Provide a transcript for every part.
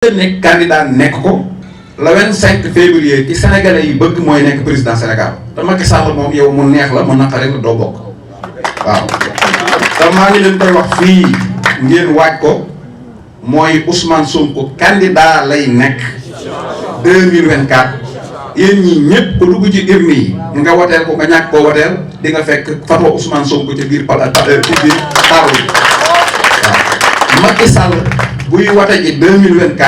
nekk candidat nekk ko le 25 février ci sénégalais yi bëgg mooy nekk président Sénégal te Macky Sall moom yow mu neex la mu naqari la doo bokk waaw te maa ngi leen koy wax fii ngeen waaj ko mooy Ousmane Sonko candidat lay nekk 2024 yéen ñi ñëpp ko dugg ci urne yi nga woteel ko nga ñàkk koo woteel di nga fekk photo Ousmane Sonko ci biir ci biir table bi waaw Macky Sall buy wate ji 2024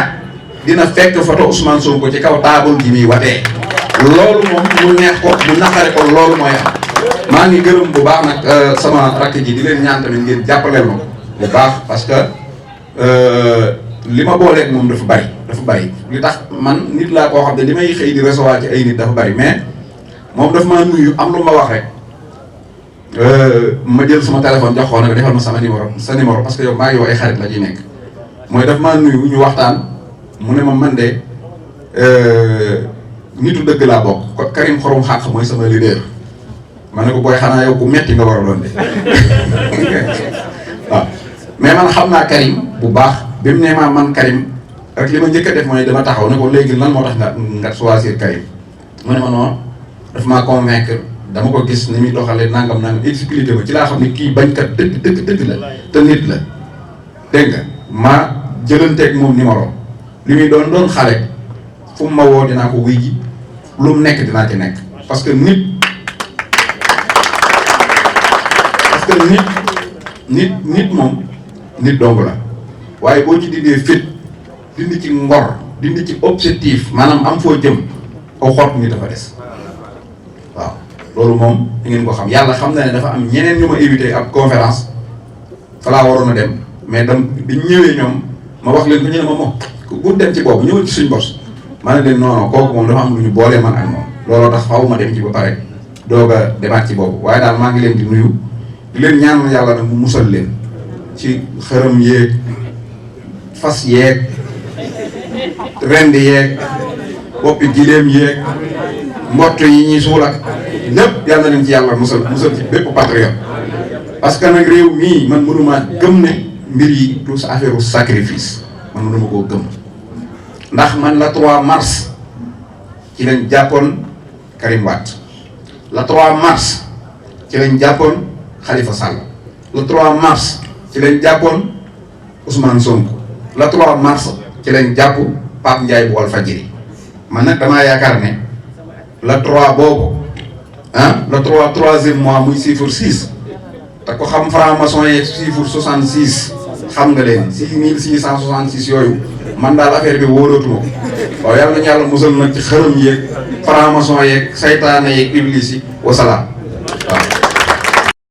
dina fekk photo Ousmane Sonko ci kaw taabal ji muy watee loolu moom mu neex ko mu naqare ko loolu mooy am maa ngi gërëm bu baax nag sama rakk ji di leen ñaan tamit ngeen jàppaleel ma bu baax parce que li ma booleeg moom dafa bari li tax man nit laa koo xam ne li may xëy di recevoir ci ay nit dafa bari mais moom dafa maa nuyu am lu ma wax rek ma jël sama téléphone jox ko nag defal ma sa numéro parce que yow maa ngi yow ay xarit la ciy nekk mooy daf maa nuyu ñu waxtaan mu ne ma man de nitu dëgg laa bokk Karim Xorom Xaq mooy sama leader ma ne ko booy xanaa yow ku metti nga war a doon de waaw mais man xam naa Karim bu baax bi mu ne maa man Karim rek li ma njëkk a def mooy dama taxaw ne ko léegi lan moo tax nga choisir Karim mu ne ma non daf maa convaincre dama ko gis ni muy doxalee nangam expliqué ma ci laa xam ne kii bañkat dëgg la te nit la dégg nga ma jëlanteeg moom numéro li muy doon xale fu mu ma woo dinaa ko wuy ji lu mu nekk dinaa ci nekk parce que nit moom nit dong la waaye boo ci dindee fit dindi ci ngor dindi ci objectif maanaam am foo jëm aw xott nit dafa des waaw loolu moom da ngeen ko xam yàlla xam na ne dafa am ñeneen ñu ma invité ab conférence fa laa waroon a dem mais bi ñëwee ñoom ma wax leen ko ñu ne ma moom bu dem ci boobu ñëwal ci suñ bos ma ne leen non kooku moom dafa am lu ñu boolee man ak moom looloo tax faaw ma dem ci ba pare doog a demaat ci boobu waaye daal maa ngi leen di nuyu di leen ñaan yàlla nag mu musal leen ci xërëm yeeg fas yeeg rend yeeg boppi gileem yeeg mbott yi ñuy suul ak lépp yàlla nañ ci yàlla musal ci bépp patriote parce que nag réew mii man mënuma gëm ne mbir yi du sa affaire sacrifice man mënuma koo gëm ndax man la 3 mars ci lañ jàppoon Karim Wade la 3 mars ci lañ jàppoon Khalifa Sall le 3 mars ci lañ jàppoon Ousmane Sonko le 3 mars ci lañ jàpp Pape Ndiaye bu Walfadjri man nag damaa yaakaar ne le 3 boobu le 3e mois muy chiffre 6 te ko xam franc-maçon yeeg chiffre 66 xam nga leen 6666 yooyu man daal affaire bi wóolootuma ko waaw yàlla nañu yàlla musal nag ci xërëm yeeg franc-maçon yeeg saytaane yeeg iblis yi wasalaam